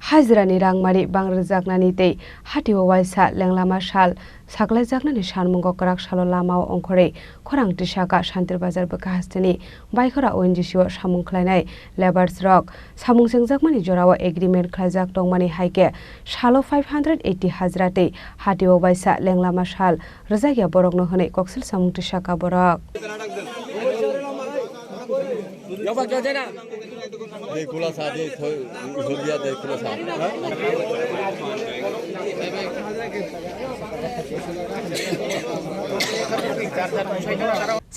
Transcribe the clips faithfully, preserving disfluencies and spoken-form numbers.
Hajirani rangmari bang rwjaknani tei hatio waisa lenglama sal saklaijaknani sanmungo kwrak salo lamao ongkhorwi khorang tisaka Shantir Bazar bwkha hasteni Baikhora O N G C o samung khlainai labours rok. Samung chengjakmani jorao agreement khlaijak tongmani hai khe salo five hundred eighty hajra tei hatio waisa lenglama sal rwjakya borokno hwnwi koksil samung tisaka borok. ये खुला सा, ये खो-, खोल दिया, ये खुला सा।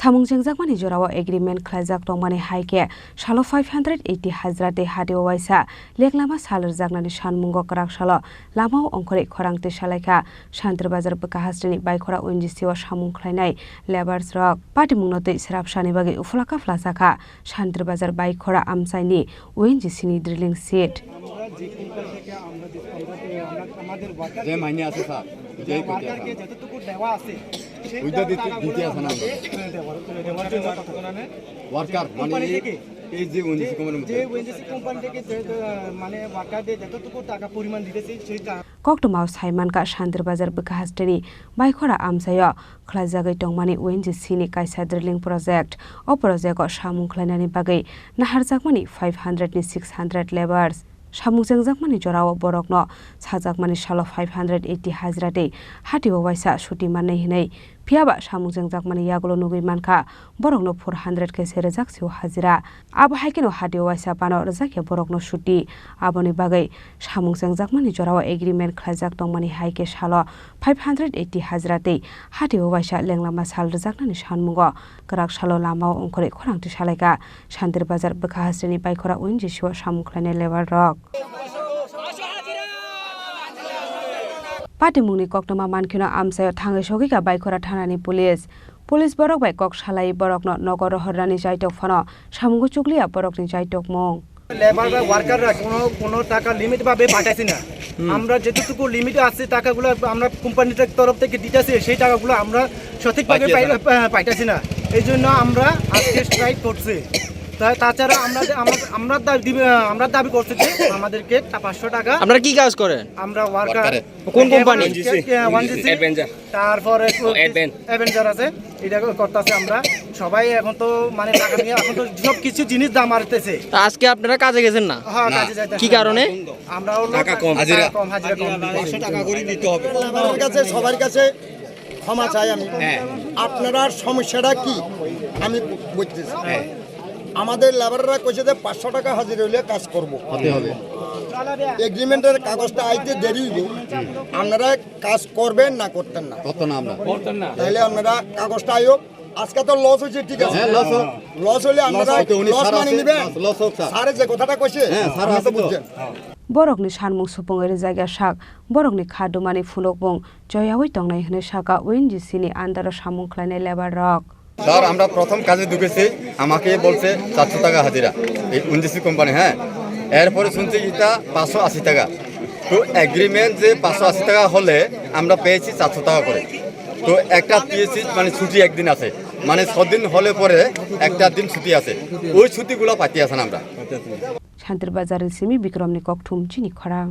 Samung chengjakmani jorao agreement khlaijak tongmani hai khe salo five hundred eighty hajra tei hatio waisa lenglama sal rwjaknani sanmungo kwrak salo lamao ongkhorwi khorang twi salaikha Shantir Bazar bwkha hasteni Baikhora O N G C o samung khlainai labours rok. Patimungno twi srapsani bagwi uphla kaphla chakha Shantir Bazar Baikhora amchaini O N G C ni drilling seat. আমরা যে কোম্পানি থেকে আমরা যে কন্ট্রাক্টে আমরা আমাদের ওয়ার্কার যে মাইনে আছে স্যার, যে ওয়ার্কারকে যতটুকু দেওয়া আছে, সেই ওইটা দিতে, টাকাগুলো দিতে আছে না আমরা? দেওয়ার, দেওয়ার জন্য ততক্ষণ আমি ওয়ার্কার মানে কোম্পানি এই, থেকে এই যে ওএনজিসি কোম্পানির মধ্যে যে ওএনজিসি কোম্পানি থেকে যে, আহ, মানে ওয়ার্কারদের যতটুকু টাকা পরিমাণ দিতেছি, সেই টাকা Koktwmao sai mankha Shantir Bazar bwkha hasteni Baikhora amchaio khlaijagwi tongmani O N G C ni kaisa drilling project. O project o samung khlainani bagwi naharjakmani five hundred ni six hundred labours. Samung chengjakmani jorao borokno sajakmani salo five hundred eighty hajra tei hatio waisa suti mannai hwnwi. Phiyaba samung chengjakmani yagulo nugwi mankha borokno four hundred khe se rwjak sio hajra. Abo hai kheno hatio waisa phano rwjakya borokno suti. Aboni bagwi samung chengjakmani jorao agreement khlaijak tongmani hai khe salo five hundred eighty hajra tei hatio waisa lenglama sal rwjaknani sanmungo kwrak salo lamao ongkhorwi khorang twi salaikha Shantir Bazar bwkha hasteni Baikhora O N G C o samung khlainai labour rok. Patimungni koktwma mankheno amchaio thangwi sogwikha Baikhora thanani police. Police borok bai kok salai borokno nogo rohornani jaitok phano samungo chukliya borokni jaitokmung. Labour বা ওয়ার্কাররা কোনো, কোনো টাকা লিমিট ভাবে পাঠাইছি না। আমরা যেতটুকু লিমিট আছে টাকাগুলো আমরা কোম্পানির তরফ থেকে দিতেছি, সেই টাকাগুলো আমরা সঠিকভাবে পাই-, আহ, পাইতেছি না। এই জন্য আমরা আজকে স্ট্রাইক করছি। তা-, তাছাড়া আমরা যে, আমরা, আমরা দাবি, আমরা দাবি করছি যে আমাদেরকে তা পাঁচশো টাকা। আপনারা কি কাজ করেন? আমরা ওয়ার্কার। ওয়ার্কারে। কোন company? One G C. One G C. Adventure. তারপরে ও, অ্যাডভেন। অ্যাভেঞ্জার আছে, এটা করতেছে আমরা। সবাই এখন তো মানে টাকা নিয়ে এখন তো সব কিছু জিনিস দাম বাড়তেছে। তা আজকে আপনারা কাজে গেছেন না? হ্যাঁ, না। কাজে যাইতেছে। কি কারণে? আমরা হলো টাকা কম। টাকা হাজিরা। কম, হাজিরা কম দিতেছে। পাঁচশো টাকা করে দিতে হবে। আমার কাছে, সবার কাছে ক্ষমা চাই আমি। হ্যাঁ। আপনার সমস্যাটা কি? আমি বুঝতেছি। হ্যাঁ। আমাদের লেবাররা কইছে যে পাঁচশো টাকা হাজিরা হইলে কাজ করব। হতে হবে। এগ্রিমেন্টের কাগজটা আইতে দেরি হইব। আপনারা কাজ করবেন না করতেন না? করতো না আমরা। তাহলে আপনারা কাগজটা আইও। আজকে তো লস হয়েছে, ঠিক আছে। হ্যাঁ, লস হোক। লস হলে আপনারা লস হইতে উনি লস স্যার মানে আছে, নিবেন। লস, লস হোক স্যার। স্যারে যে কথাটা কইছে, হ্যাঁ, স্যার আপনি আছে তো। বুঝছেন। Borokni sanmung supungwi rwjakya sak, borokni kha dumani phunukmung choyaui tongnai hwnwi sakha O N G C ni under o samung khlainai labour rok. Sir, আমরা প্রথম কাজে ঢুকেছি, আমাকে বলছে চারশো টাকা হাজিরা, এই ওএনজিসি কোম্পানি, হ্যাঁ। এরপরে শুনছি এটা পাঁচশো আশি টাকা। তো এগ্রিমেন্ট যে পাঁচশো আশি টাকা হলে আমরা পেয়েছি চারশো টাকা করে। তো একটা পিএসসি মানে ছুটি একদিন আছে, মানে ছদিন হলে পরে একটা দিন ছুটি আছে, ওই ছুটিগুলো পাইতে আছে না আমরা। Shantir Bazar ni simi Bikrom ni kokthum chini khorang.